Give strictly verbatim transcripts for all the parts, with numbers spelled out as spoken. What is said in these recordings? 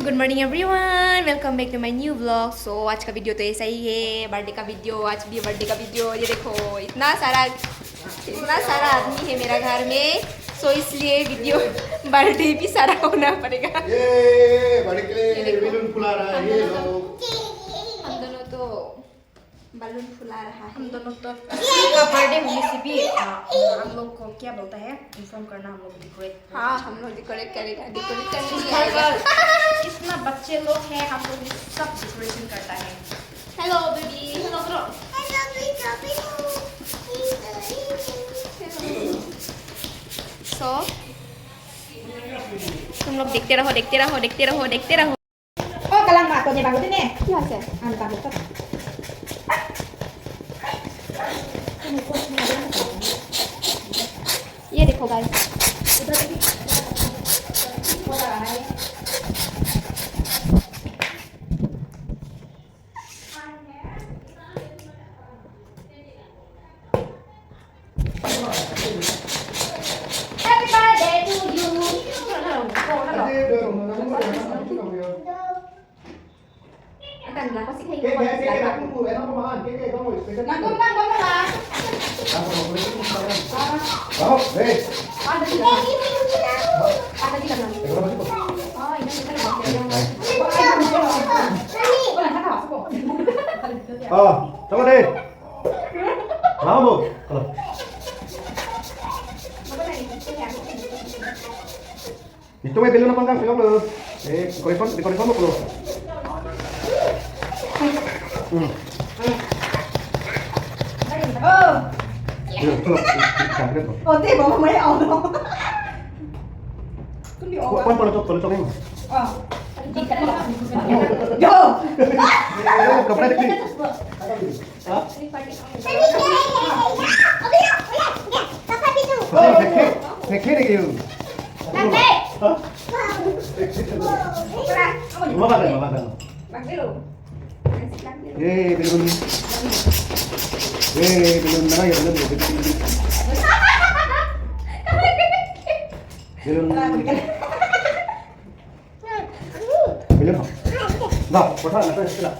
Good morning everyone, welcome back to my new vlog. So आज का वीडियो तो ऐसा ही है, बर्थडे का वीडियो। आज भी बर्थडे का वीडियो। ये देखो, इतना सारा, इतना सारा आदमी है मेरा घर में। So इसलिए वीडियो बर्थडे भी सारा होना पड़ेगा। ये बर्थडे के लिए ये देखो। बेलून फुला रहा है ये लोग। हम दोनों तो बलून फुला रहा है। हम दोनों तो का बर्थडे होने से भी, आ, हम लोग को क्या बोलता है, इन्फॉर्म करना, हम लोग डेकोरेट। हाँ, हम लोग डेकोरेट करेगा, डेकोरेट करने भी आएगा। इतना बच्चे लोग हैं, हम लोग ये सब डेकोरेशन करता है। हेलो बेबी, हेलो करो। So तुम लोग देखते रहो, देखते रहो, देखते रहो, देखते रहो। Oh, kalang ma, to ne bago din eh. কি আছে? Ano bago to? ये देखो guys. Happy birthday to you. Oh, coba deh. Vamos, kalau. Itu may belum apa enggak? Belum lo. Eh, decoration, decoration mo pulo. Hmm. Oh. Iya, pulo. Sampai tuh. Oh, di bawah may auto. Kundi Kok auto. Kan pala cok, pala cok ini. Oh. Yo. Kapag dikit. Ha? Oh, dekhe, dekhe dekhe. Ha? Mama kan, mama kan. Eh, belum. Eh, belum, na ya, belum, belum. Belum. Belum. Dah, kota, na, kota.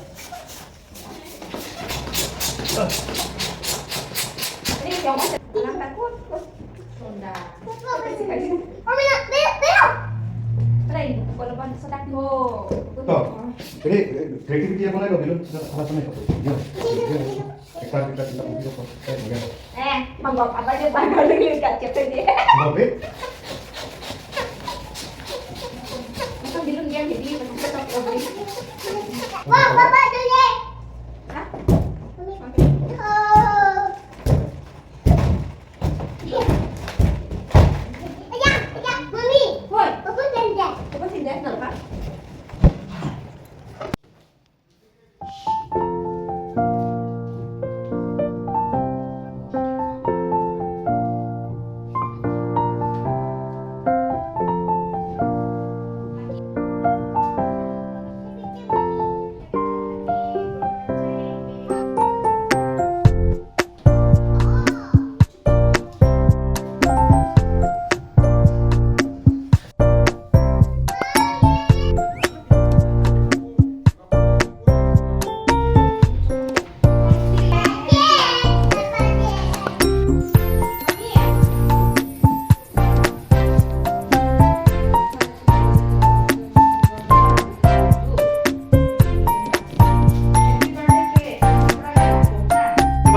Toh. Jadi, eh, creativity apa lagi, belum? Sudah, sudah, sudah. Yo. Yo. Kita, kita, kita, kita, kita, kita. Eh, manggop apa aja, bang? Kalau lihat, gak cek aja. Manggop, eh? Itu belum dia jadi, masih tetap belum. Wah, Papa dulu. Hah? Oh. Ayah, ayah, Mami. Woi. Papa pindah. Papa pindah, kenapa?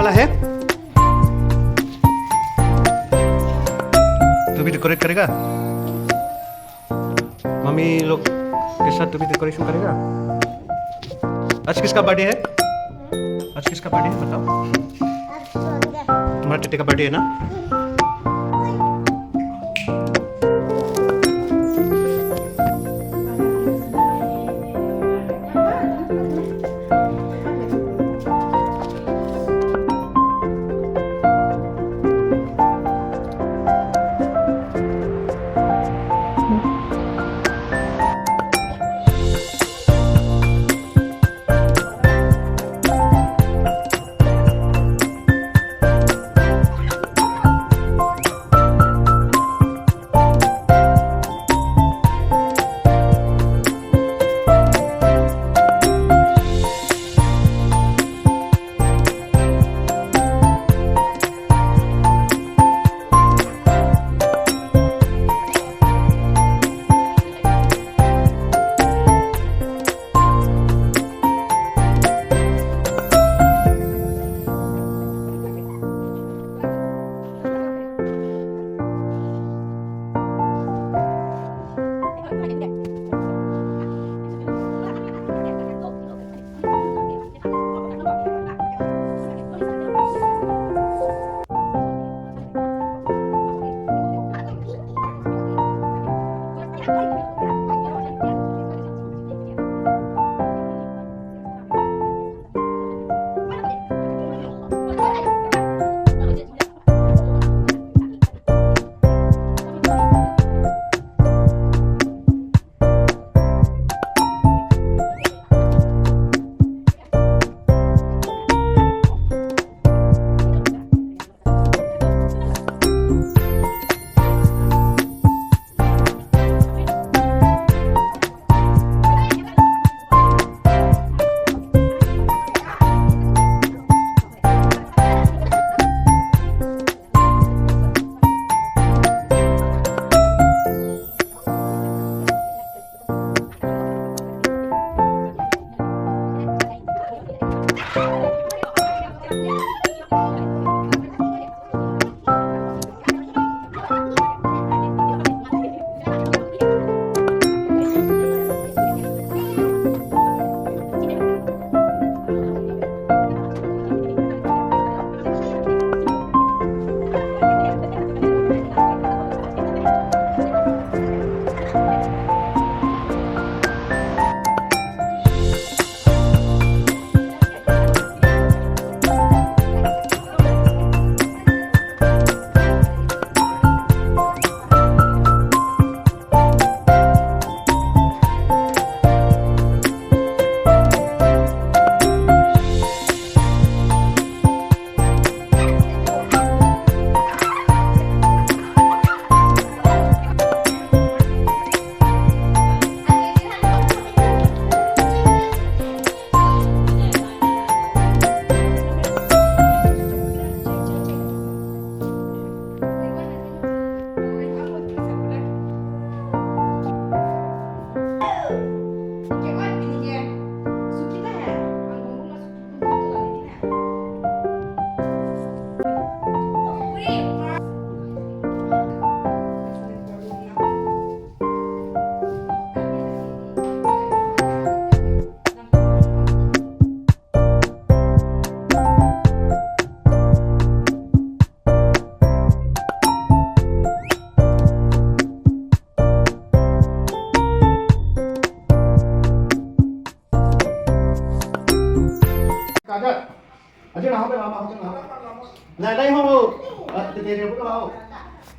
वाला है। तू भी डेकोरेट करेगा? मम्मी लोग के साथ तू भी डेकोरेशन करेगा? आज किसका बर्थडे है? आज किसका बर्थडे है, बताओ। तुम्हारा टीटी का बर्थडे है ना?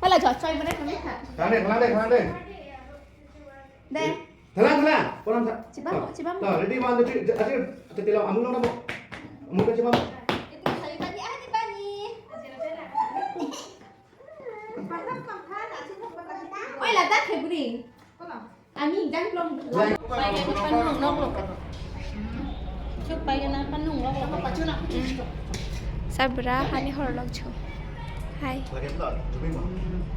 Hala jo choi mane kami kha. Thalang de, thalang de, thalang de. De. Thalang, thalang. Kono tha-, chibam, chibam. Tha, ready, one, two, three. Aji, tete lo, amu lo nabo. Amu ka chibam. Itu sari pani, ah, ni pani. Oi, ladak hebri. Ani jang long. Pai ke panung nok lo. Chuk pai ke na panung nok lo. Sabra hani horlok chu. Hai.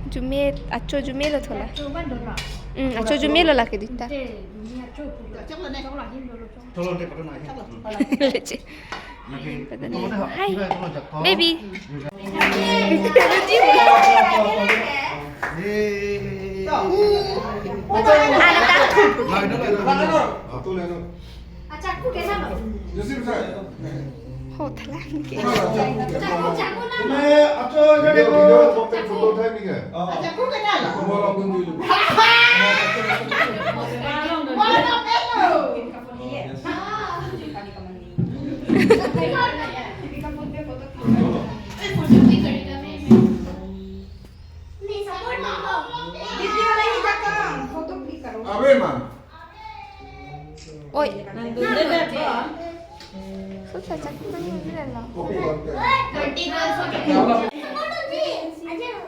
Jume, acho jume lo thola. Hmm, acho jume lo lake dita. Leche. Hi. Baby. Ano ka? Ho, thalang ke. Oi. Susah cak nang nang lo.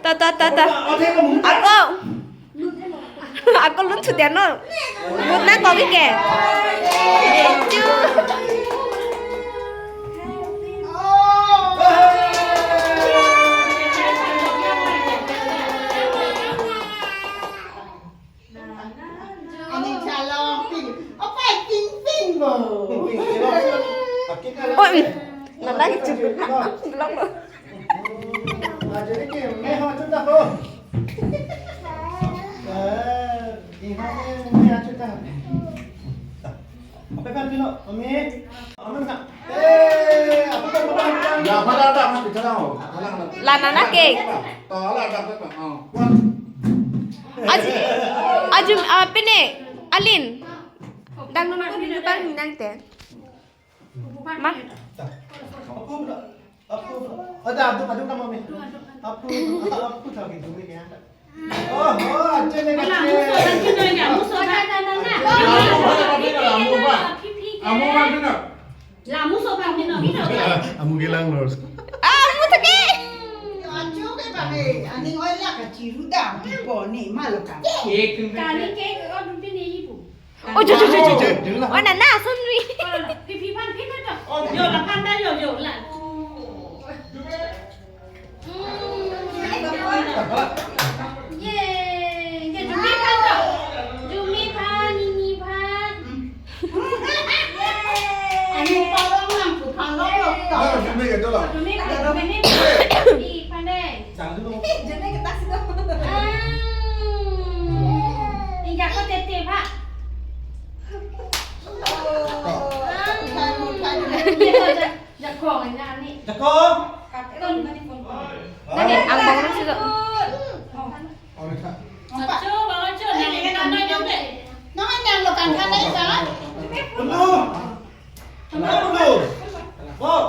Ta, ta, ta, ta. Ako. Ako lun sudia no. Lut na kobi ke. Echu. Ani chalong ping. Apa ping ping bo? Oh, nana gitu. Belum lo. Apa kan pino? Ami. Ami na. Eh, apa kan? Ya, pada ada kan di sana. La nana ke. Tala ada apa? Oh. Aji, aji, ah, pine, Alin. Dang nuna pine bang nang te. Ma. Apu, apu, ada, ada, ada nama mi. Apu, apu, apu tak gitu mi ya. Oh, oh, aja ni. Lamu so bang pino, lamu so bang pino. Amu bang pino. Lamu so bang pino, pino bang. Amu kelang lor. Ah, amu thake. Ajo ke bang eh, aning oi la kachiru dam, pipo ni, malo ka. Kali ke, oh, dum pini ibu. Oh, jo, jo, jo, jo, jo. Oh, nana, sunri. Pipi pan pin to. Yo, la pan da, yo, yo, la. Hmm. Ye, ye, jumi pan to. Jumi pan, nini pan. Ani palong lang, pu palong lo. Ah, jumi ke to la. Jumi pan, jumi pan. Di pan deh. Jumi ke tas to. Ah. Injak ko tete, Pak. Oh. Ah. Tanu, tanu. Ye, ko ja, ja ko nya ni. Jako. Kat, eh, nani phone ko. Nani, ang bang nang sih. Oh. Acho, bang acho, nang nang nang nang deh. Nang nang lo kan kan eh, kan? Penuh. Penuh, penuh. Oh.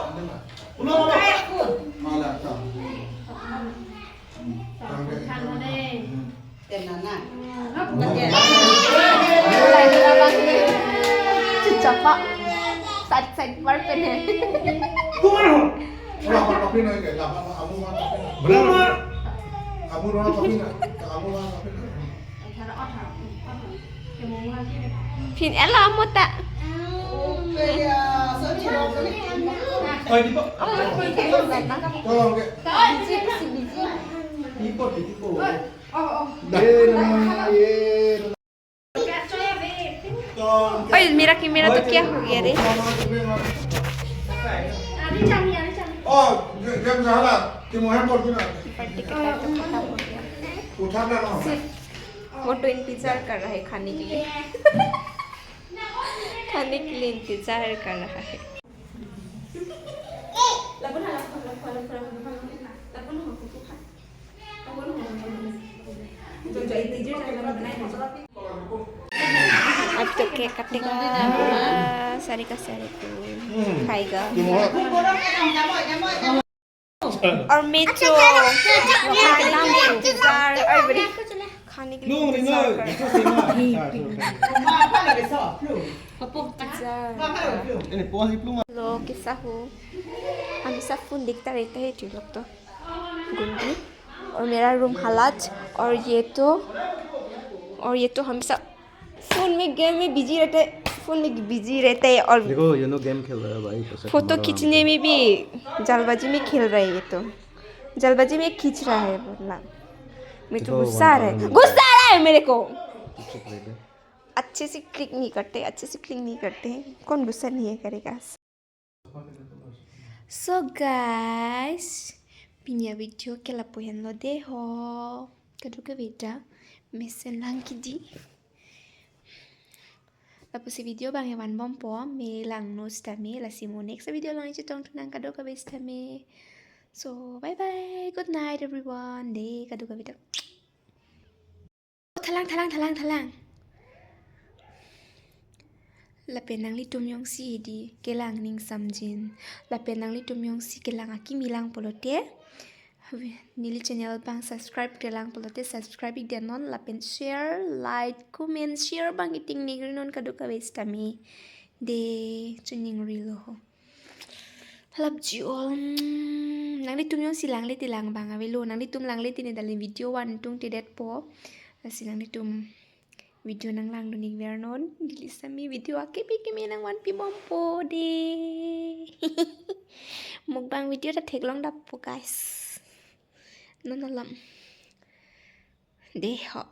Penuh, penuh. Malah, tak. Kan deh. Tenana. Cucapa. Sat sat mar pene. Kumar ho. Ora apa kopi na ke? Apa amu ma kopi na? Benar. Amu ora kopi na? Amu ora kopi na? Pin ela amu ta. Oke ya, so ciro kali. Oi, di po. Oh, oke. Tolong ke. Biji, biji, biji. Di po, di po. Oh, oh. Ye, nana, ye. Oye, mira que mira tú qué jugué. Oh, game झाला. Practical तो खत्म हो गया। उठा ना। सिर्फ वो तो इंतजार कर रहा है खाने के लिए। खाने के लिए इंतजार कर रहा है। At Toke katega, sari ka sari ku. Khaiga. Aur mecho. Khane ke liye intezar kar rahe hain. Khane ke liye intezar kar rahe hain. Intezar. Lo kisa ho. Hamesha phone dekhta rehta hai chulok to. Gundi. और मेरा रूम हालत, और ये तो, और ये तो हमेशा फोन में, गेम में बिजी रहता है, फोन में बिजी रहता है। और देखो, ये नो गेम खेल रहा है भाई, पैसा फोटो कमा रहा है। खींचने में भी जल्दबाजी में खेल रहा है ये तो, जल्दबाजी में खींच रहा है बोला। मैं तो देखो, गुस्सा आ रहा है, गुस्सा आ रहा है मेरे को। चुप रह बे। अच्छे से क्लिक नहीं करते, अच्छे से क्लिक नहीं करते हैं, कौन गुस्सा नहीं है करेगा? So guys, pini avideo ke lapu henlo deho. Kadokave ta mesen lang kidi. Lapusi video abang kevan bompo, me langno sitame, lasi mo next video along chetongthu nang kadokave sitame. So bye bye, good night everyone. De kadokave ta. Thalang, thalang, thalang, thalang. Lapen nanglitum jongsi di kelang ning samjin. Lapen nanglitum jongsi kelang akimi lang pulote, neli channel abang subscribe kelang pulote subscribe ik denon. Lapen share, like, comment, share abang iting ningri non kadokave sitame. De, chuningrilo ho. Love you all. Hmm, nanglitum jongsi langle te lang abang avelo. Nanglitum langle te ne dali video van tung te detpo. Lasi nanglitum video nang langdun ik ver non. Neli sitame video akimi kimi nang vanpi bompo de. Mukbang video ta theklong dappo guys. Non alam. Deho.